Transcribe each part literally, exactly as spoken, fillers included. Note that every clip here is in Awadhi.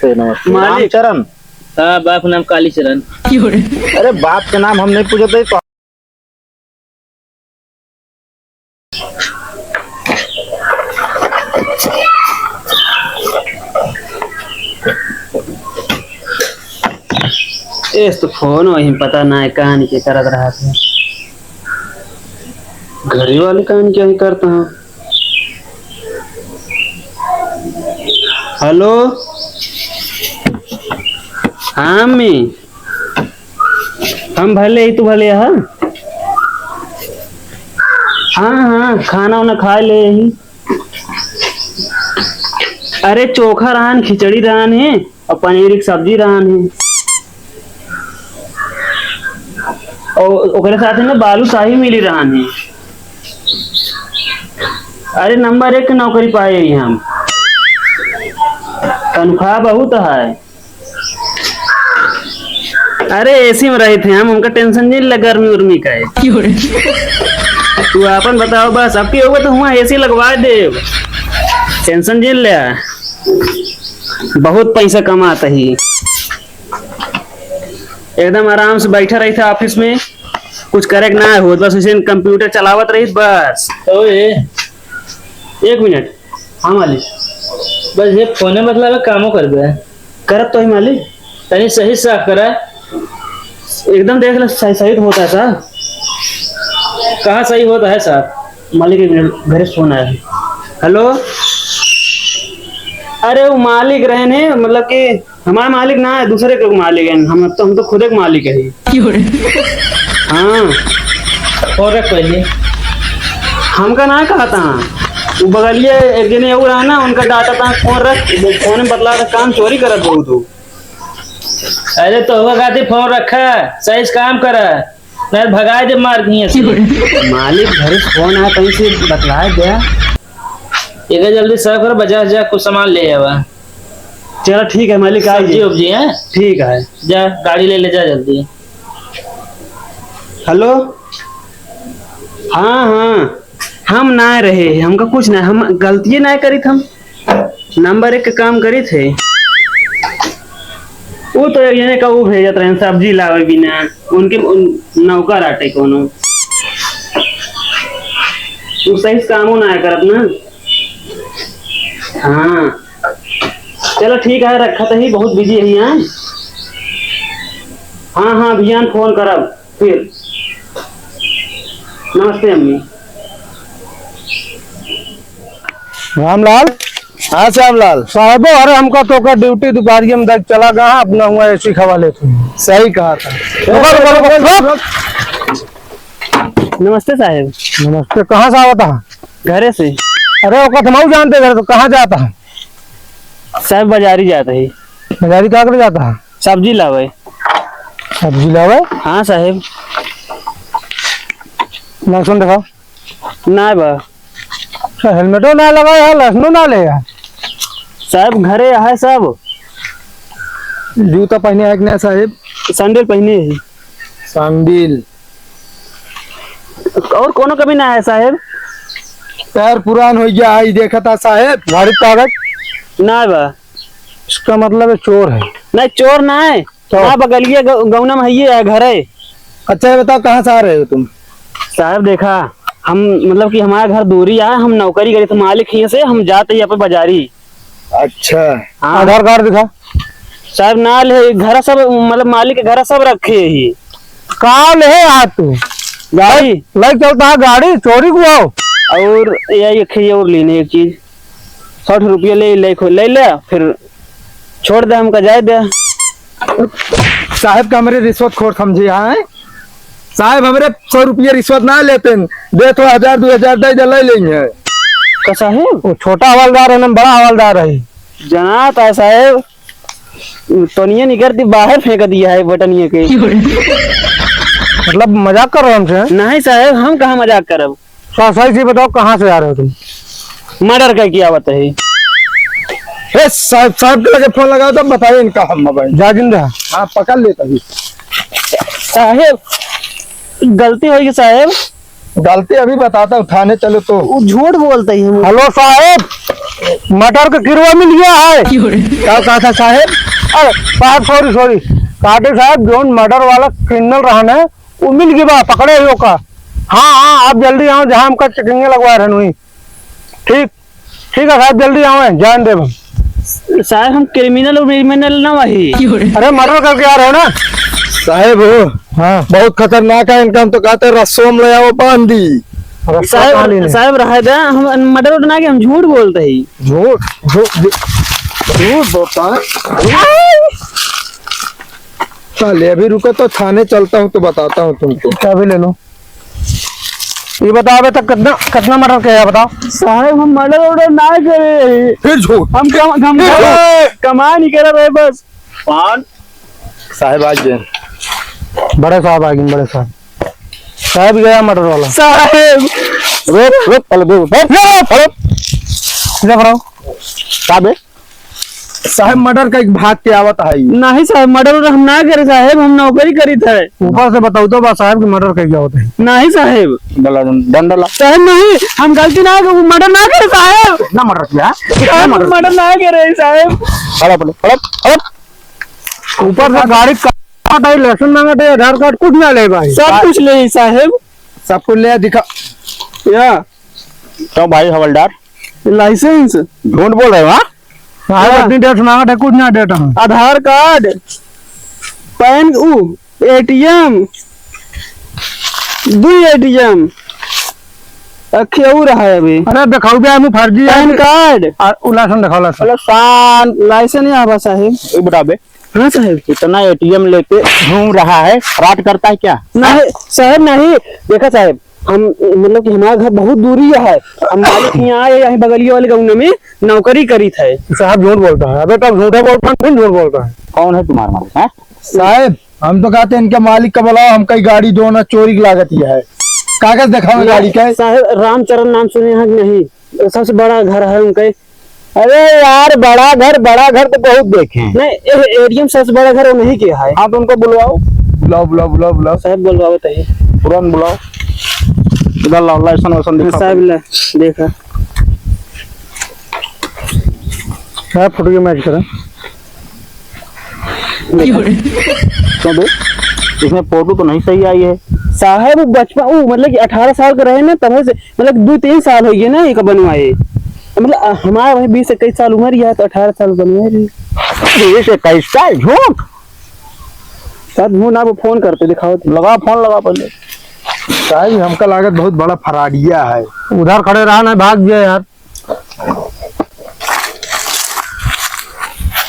से नमस्ते। मालिक। रामचरण। हाँ, बाप नाम कालीचरण। अरे, बाप के नाम हम नहीं पूछत हई, तो एस तो फोन वहीं पता ना है कहाँ के करत रहा था। घरे वाले कहाँ के करता हूँ। हेलो, हाँ अम्मी, हम भले ही, तू भले ह? हाँ, हाँ, खाना उना खा ले ही। अरे चोखा रहन, खिचड़ी रहन है और पनीर की सब्जी रहन है। और ओकरे साथ में बालूशाही मिली रहन है। अरे नंबर एक के नौकरी पाए ही हम। तनख्वाह बहुत है। अरे एसी में रहित है हम, उनका टेंशन नहीं ले गर्मी उर्मी का है। क्यों रे? तू आपन बताओ बस, अब की होगा तो हुआ एसी लगवा दे। टेंशन जिन ले, बहुत पैसा कमात ही। एकदम आराम से बैठा रहित है office में, कुछ करे के ना हो, बस ऐसे computer चलावत रहित बस। ओए, एक मिनट। हाँ मालिक। बस ये फोने मतलब है, कामो करबे। करत तो ही मालिक। तनी सही साफ करा। एकदम देख ले, सही, सही तो होता है साहब। कहाँ सही होता है साहब? मालिक एक मिनट, घरे से फोन आया है। हेलो, अरे वो मालिक रहे ने, मतलब कि हमारा मालिक ना है, दूसरे के मालिक है। हम तो, हम तो खुद एक मालिक है। क्यों रे? हाँ। फोन रख पहले। हमका ना कहता, वो बगलिए एक जने और रहा ना, उनका डांटा था, फोन रख, वो फोन में बतला रहा, काम चोरी करत बहुत हो। अरे तो होगा खातिर फोन रखा, सही से काम करा, नहीं तो भगाए दे मार दिए से। मालिक घर से फोन आया, कहीं से बतलाए दे। एक जल्दी साफ कर, बाजार जा, कुछ सामान ले आवा। चलो ठीक है मालिक, आ सब्जी गए। उब्जी है? ठीक है। जा गाड़ी ले ले जा जल्दी। हेलो, हाँ हाँ, हम ना रहे, हमका कुछ ना, हम गलतिये ना करित, हम नंबर एक के काम करित है। वो तो एक जने का वो भेजत रहे सब्जी लावे बिना, उनके उन, नौकर आटे कोनो, वो सही से कामो ना करत ना। हाँ चलो ठीक है, रखत ही, बहुत बिजी है यहाँ। हाँ हाँ, अभियान फोन करब फिर। नमस्ते अम्मी। रामलाल। हाँ श्यामलाल। साहेबो, अरे हमका तो का ड्यूटी दोपहरिया में देख चला गया, अपना हुआ एसी खवा लेते हैं। सही कहा था। रुको, रुको, रुको, रुको। नमस्ते साहेब। नमस्ते, कहाँ से आवत है? घरे से। अरे ओका तो हम जानते घर, तो कहाँ जाता है? साहेब बाजारी जाता है। बाजारी का करे जाता है? सब्जी लावे। सब्जी लावे? हाँ साहेब। लहसुन दिखाओ। ना बा। तो हेलमेटो ना लगा है, लहसुनो ना ले है। साहेब घरे है सब। जूता पहने है कि ना साहेब? सैंडल पहने है। सैंडल। और कोनो कमी ना है साहेब। पैर पुरान हो गया है, देखा था साहेब, गाड़ी कागज। ना बा। इसका मतलब है चोर है। नहीं, चोर ना है। तो? ना, बगलिए ग-, गौना में है, ये है, घर है। अच्छा, ये बताओ, कहाँ से आ रहे हो तुम? साहब, देखा, हम, मतलब कि हमारा घर दूरी है, हम नौकरी करी, तो मालिक ही से हम जाते ही अपन बाजारी। अच्छा। हाँ। आधार कार्ड दिखा। साहब, ना ले, घर सब, मतलब, मालिक के घर सब रखे ही। का ले आज तू? गाड़ी। लाइक चलता है गाड़ी, चोरी को आओ। और ये, ये, ये और लेने एक चीज। साठ रुपया ले, ले, ले ले, फिर छोड़ दे, हमका जाए दे। साहेब का हमरे रिश्वतखोर समझे हैं? साहेब हमरे सौ रुपया रिश्वत ना लेते हैं, दे तो हजार, दो हजार दे दे, ले लेंगे। का साहेब? वो छोटा हवलदार है ना, बड़ा हवलदार है। जनात है साहेब, तनिया निकर दी, बाहर फेंक दिया है बटनिया के। मतलब मजाक कर रहे हो हमसे? नहीं साहेब, हम कहाँ मजाक करब? सा-, सही से बताओ, कहाँ से आ रहे हो तुम? मर्डर करके आवत है। ए, साहब, साहब के लगे फोन लगाओ, तब बताइए इनका हम मोबाइल। जा जिंदा। हाँ, पकड़ लेता ही। साहेब, गलती होगी साहेब। गलती अभी बताता हूँ, थाने चलो तो। वो झूठ बोलता ही है। हेलो साहेब, मर्डर का गिरोह मिल गया है। का कहा था साहेब? अरे, साहेब, sorry, sorry। कहत ही साहेब, जौन मर्डर वाला criminal रहा ना, उ मिल गया बा, पकड़े ही ओका। हाँ, हाँ, आप जल्दी आवा, जहाँ हमका checking लगवाए रहन हुई। ठीक, ठीक है साहेब, जल्दी आवा, जान देब हम। साहेब, हम criminal उरिमिनल ना वही। अरे, मर्डर करके आ रहे हो ना? साहेब हो। हाँ। बहुत खतरनाक है इनका, हम तो कहते हैं रस्सों में ले आओ बांधी। रस्सा कहाँ लेने? साहेब, साहेब, रहे दा, हम मर्डर उर्डर ना के, हम झूठ बोलते ही। झूठ? झूठ, झूठ, झूठ बोलता है। चलिए, अभी रुको तो थाने चलता हूँ तो बताता हूँ तुमको। चाबी ले लो। ये बताओ, अबे तक कितना, कितना मर्डर किया है, बताओ। साहेब, हम मर्डर उर्डर ना करे। फिर झूठ। हम कम, हम फिर कम, झूठ। कमा नहीं करे रहे बस। कौन? साहेब आ गए। बड़े साहब आ गए, बड़े साहब। साहेब गया मर्डर वाला। साहेब। रुक, रुक, पहले रुक, रुक, रुक, रुक। इधर बढ़ाओ। का बे? साहेब, मर्डर कइके भाग के आवत है। नहीं साहेब, मर्डर उर्डर हम ना करे साहेब, हम नौकरी करीत है। ऊपर से बताओ तो बा साहेब कि मर्डर कइके आवत है। नहीं साहेब। डला, डंडा ला। साहेब नहीं, हम गलती ना करे, मर्डर ना करे साहेब। कितना मर्डर किया? कितना साहेब, मर्डर मर्डर किया? ना करे साहेब। खड़ा, खड़ा, खड़ा, खड़ा। ऊपर से गाड़ी का, लाइसेंस मांगत है, आधार कार्ड कुछ ना ले भाई। सब कुछ ले साहेब। सब कुछ ले दिखा। या। क्यों भाई हवलदार? लाइसेंस। झूठ बोल रहे हो, हाँ? साहब, हाँ। इतनी डेट मांगत है, कुछ ना डेट हम। आधार कार्ड, पैन, उ, एटीएम, दुई एटीएम, अखे उ रहा है अभी। अरे, दिखाओ बे, हम फर्जी है। पैन कार्ड। आ, उ लाइसेंस दिखाओ, लाइसेंस। अरे, शांत। लाइसेंस नहीं आवा, साहेब। ये बता बे। हाँ, साहेब। इतना एटीएम लेके घूम रहा है, फ्रॉड करता है क्या? नहीं, साहेब, नहीं। देखा, साहेब, हम, मतलब कि हमारा घर बहुत दूरी है। हम मालिक यहाँ आए, यहीं बगलिया वाले गाँव में नौकरी करीत है। साहब झूठ बोलता है। अबे तब झूठे बोलता है, फिर झूठ बोलता है। कौन है तुम्हारा मालिक, हैं? साहब, हम तो कहते हैं इनके मालिक का बुलाओ, हमका ई गाड़ी दो ना, चोरी की लागत ये है। कागज दिखाओ गाड़ी का। साहब, रामचरण नाम सुने हैं कि नहीं? सबसे बड़ा घर है उनका। अरे यार, बड़ा घर, बड़ा घर तो बहुत देखे हैं। नहीं, ए-, एरिया में सबसे बड़ा घर उन्हीं के है। हाँ, तो उनको बुलवाओ। बुलाओ, बुलाओ, बुलाओ, बुलाओ। साहब, बुलवाओ, बताइए। तुरंत बुलाओ। इधर लाओ, लाइसेंस वाइसेंस दिखाओ। साहब, ला, देखा। साहब, फोटो के मैच करा। देखा। क्यों बे? इसमें फोटो तो नहीं सही आई है। साहब, वो बचपन, वो मतलब कि अठारह साल के रहे ना, तब से मतलब, दो तीन साल होइ गए ना, एक बनवाए। मतलब, अ, हमारा वही बीस इक्कीस साल उमर ही है, तो अठारह साल बनवाए रहे। बीस इक्कीस साल? झूठ। साहब, झूठ ना, वो फोन करते, दिखाओ तो। लगा, फोन लगा पहले। साहब, हमका लागत बहुत बड़ा फराडिया है। उधर खड़े रहा ना, भाग गया यार।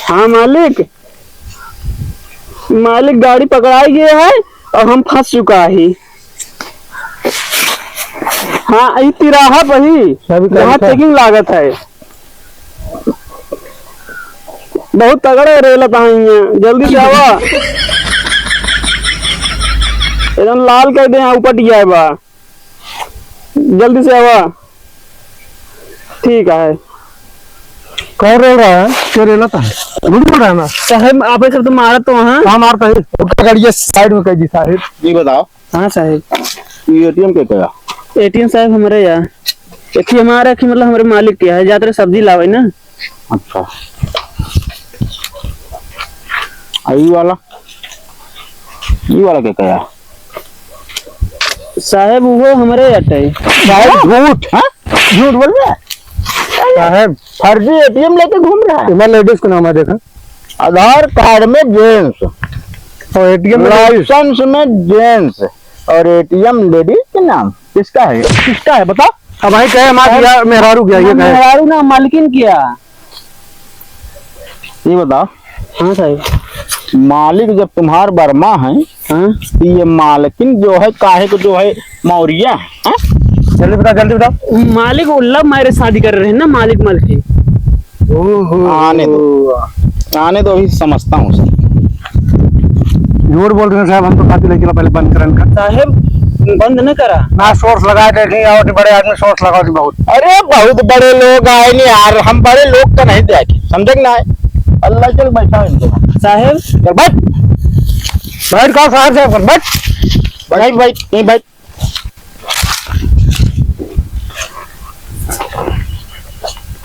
हाँ, मालिक। मालिक, गाड़ी पकड़ाई गया है और हम फंस चुका ही। हाँ, ई तिराहा पर ही, चाबी जहाँ कहाँ है? चेकिंग लागत है। बहुत तगड़ा रेलत है यहाँ, जल्दी से आवा। एकदम लाल कर दे, यहाँ ऊपर टिया बा। जल्दी से आवा। ठीक है। कौन रेल रहा है? क्यों रेलत है? झूठ बोल रहा है ना? साहेब, आप ऐसे तो मारत तो हैं। हाँ, मारता है। उनका गाड़ी ये साइड में कर दी, साहेब। जी बताओ। हाँ, साहेब। ये एटीएम के करा? एटीएम, साहेब, हमरे या। एटीएम हमारा कि मतलब हमरे मालिक के है, जात रहे सब्जी लावे ना। अच्छा। आ, ई वाला? ई वाला के करा? साहेब, वो हमरे अटे। साहेब, झूठ। हाँ? झूठ बोल रहा है। साहेब। फर्जी एटीएम लेके घूम रहा है। इधर लेडीज का नाम है, देखा। आधार कार्ड में जेंट्स। और एटीएम में लेडीज। लाइसेंस में जेंट्स। और एटीएम लेडीज के नाम। किसका है? किसका है? बताओ। अब भाई कहे, हमारा साहब, यार, मेहरारू किया, ये हम कहे। मेहरारू ना, मालकिन किया। ये बताओ। हाँ साहब। मालिक जब तुम्हार वर्मा है, हाँ। तो ये मालकिन जो है, काहे को जो है, मौर्या है, हाँ? जल्दी बताओ, जल्दी बताओ। मालिक वो love marriage शादी कर रहे हैं ना, मालिक मालकिन। ओहो। आने दो। आने दो, अभी समझता हूँ सर। झूठ बोल रहे हैं साहब, हम तो खाती लेकिन पहले बंद करन का। साहेब, बंद न करा। ना सोर्स लगा दे, नहीं आओ, बड़े आदमी सोर्स लगाओ, बहुत। अरे, बहुत बड़े लोग आए नहीं यार, हम बड़े लोग तो नहीं देखे, समझे कि ना? अल्लाह, चल बैठा इनको। साहेब। चल बैठ। बैठ का साहब, साहब, बैठ। बैठ, बैठ, यहीं बैठ।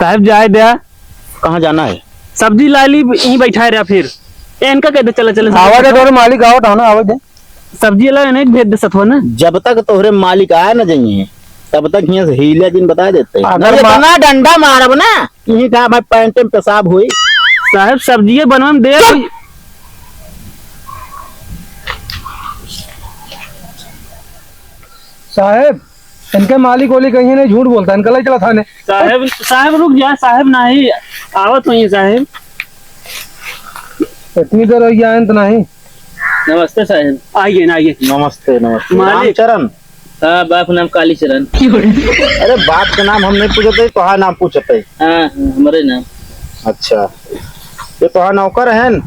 साहेब, जाए द्या। कहाँ जाना है? सब्जी लाइ ली, यहीं बैठाए रहा फिर। ए, इनका कह दे, चला, चला, आवा दे, तोरे मालिक आवत है ना, आवा दे। सब्जी वाला इन्हें भेज दे सथवा ना। जब तक तोहरे मालिक आए ना जाइए, तब तक हियां से हिले जिन बता देते हैं। अगर नहीं, मा- इतना डंडा मारब ना, कि यहीं का भाई पैंटे में पेशाब हुई। साहेब, सब्जी बनवा में देर चुप! हुई। साहेब, इनके मालिक ओलिक कहीं नहीं, झूठ बोलता है, इनका लाई चला थाने। साहेब, साहेब रुक जा, साहेब नाही आवत हुई साहेब। इतनी देर हो गया, अंत नहीं। नमस्ते साहेब। आइए ना, आइए। नमस्ते, नमस्ते। मालिक। रामचरण। हाँ, बाप नाम कालीचरण। अरे, बाप के नाम हम नहीं पूछते, तोहार नाम पूछते। हाँ, हाँ, हमरे नाम। अच्छा, ये तोहार नौकर हैं?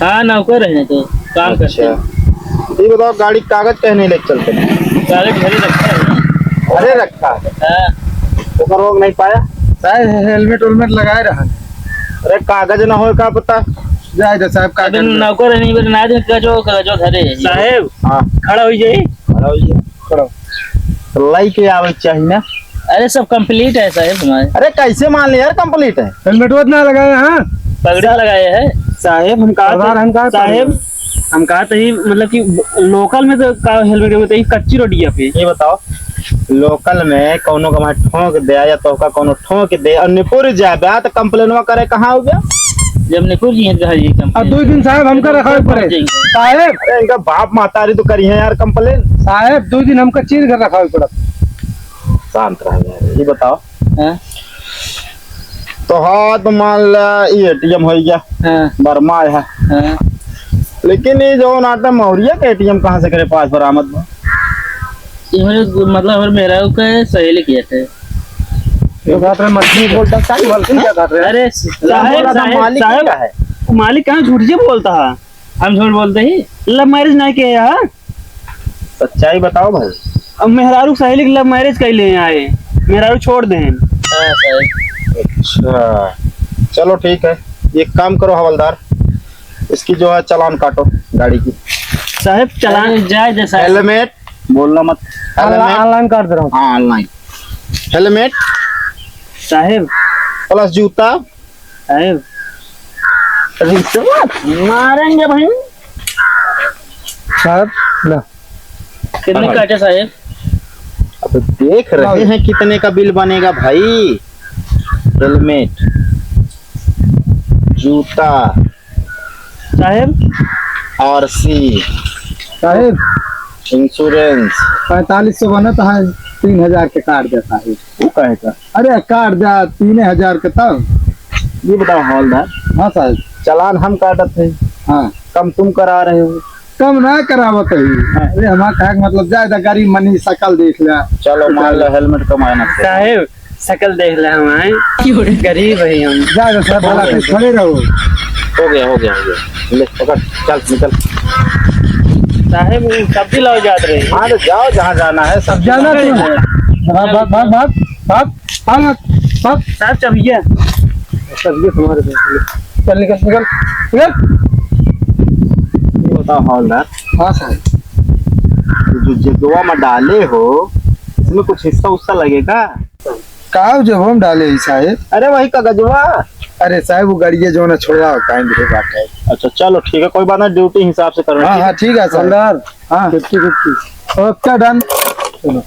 हाँ, नौकर हैं तो काम करते हैं। अच्छा, ये बताओ, गाड़ी के कागज कहीं नहीं लेके चलते? कागज घरे रखा है। घरे रखा है? हाँ। ओकर रोक नहीं पाया? साहब, हेलमेट वेलमेट लगाए रहा। अरे, कागज ना होए का पता? जाए दे साहब, कागज अबे में। नौकर है, नहीं, बस ना दे, कागजो, कागजो घरे है। साहेब, हाँ। खड़ा हो जाई। खड़ा हो जाई। खड़ा। तो लाई के आवे के चाही ना। अरे, सब complete है साहेब हमारे। अरे, कैसे मान ले यार, complete है? हेलमेट ना लगाए, हाँ? पगड़ी सा-, लगाए है। साहेब, हम कहा सरदार, थे, हम कहा थे। साहेब, हम कहा थे, मतलब कि local में तो का हेलमेट होता है, कच्ची रोडिया पे। ये बताओ, local में कौनो का वहाँ ठोंक दे या तो का कौनो ठोंक दे और निपुर जाबे, तो complainवा करे कहाँ हो गया? जब निपुर जी हैं, तो हाँ जी, complain। अब दो दिन साहेब हमका रखावे पड़े। साहेब। अरे, इनका बाप महतारी तो करी है यार complain। साहेब, दो दिन हमका चीर घर रखावे पड़त। शांत रह यार, ये बताओ। हाँ। तो हाँ, तो मान ला, ये ATM हो गया। हाँ। बर्मा है। हाँ। लेकिन ये जो नाटा मौर्य के ATM कहाँ से करे पास बरामद बा? ये हमारे, मतलब, हमारे मेहरारू का है, सहेली किया थे। तो बात रे, मछली बोलता, क्या बोलते हैं, क्या बात रे? अरे, साहेब, बोला था, साहेब, मालिक साहेब, क्या है? मालिक कहाँ झूठ जी बोलता है? हम झूठ बोलते ही? Love marriage नहीं किया है? सच्चाई बताओ भाई। अब मेहरारू सहेली के love marriage कैले हैं आए, मेहरारू छोड़ दे हैं। हाँ, साहेब। अच्छा, चलो ठीक है, एक काम करो हवलदार, इसकी जो है चालान काटो गाड़ी की। साहेब, चालान अरे, जाए दे साहेब। हेलमेट, बोलना मत। ऑनलाइन, हेलमेट। ऑनलाइन काट दे रहा हूँ। हाँ, ऑनलाइन। हेलमेट। साहेब। प्लस जूता। साहेब। रिश्वत मारेंगे भाई। साहेब, ला। कितने हाँ। काटे साहेब? अब देख रहे हाँ। हैं कितने का बिल बनेगा भाई। हेलमेट, जूता, साहेब। RC। साहेब। Insurance। पैंतालीस सौ बनत है, तीन हजार के काट देता है। वो काहे का? अरे काट दे, तीन हजार के तब। ये बताओ हवलदार। हाँ साहेब। चालान हम काटत है। हाँ। कम तुम करा रहे हो। कम ना करावत है। हाँ। अरे हमार कहे के मतलब ज्यादा गरीब मनी शकल देख ले। चलो मान लो हेलमेट कमाए ना। साहेब, शकल देख ले हमारे। गरीब है हम। जा, जा, साहब, भला कहीं खड़े रहो। हो गया, हो गया, हो गया। ले, पकड़, चल, निकल। साहेब, वो सब्जी लाओ जात रहे। हाँ, तो जाओ, जहाँ जाना है, सब जाना तो। भाग, भाग, भाग, भाग, भाग, भाग, भाग। साहब, चाबिया। सब्जी तुम्हारे पास है। चल, निकल, निकल, निकल। ये बताओ, हवलदार। हाँ, साहब। ये जो जगवा में डाले हो, इसमें कुछ हिस्सा उस्सा लगेगा? का जब हम डाले ही साहेब? अरे वही कागजवा। अरे साहेब, वो गाड़िया जो ना छोड़वा, काहे गिरे बाटे। अच्छा चलो ठीक है, कोई बात ना, ड्यूटी हिसाब से करना, हाँ, ठीक है? हाँ, ठीक है साहब। हवलदार, हाँ। फिफ्टी फिफ्टी। OK, done। चलो।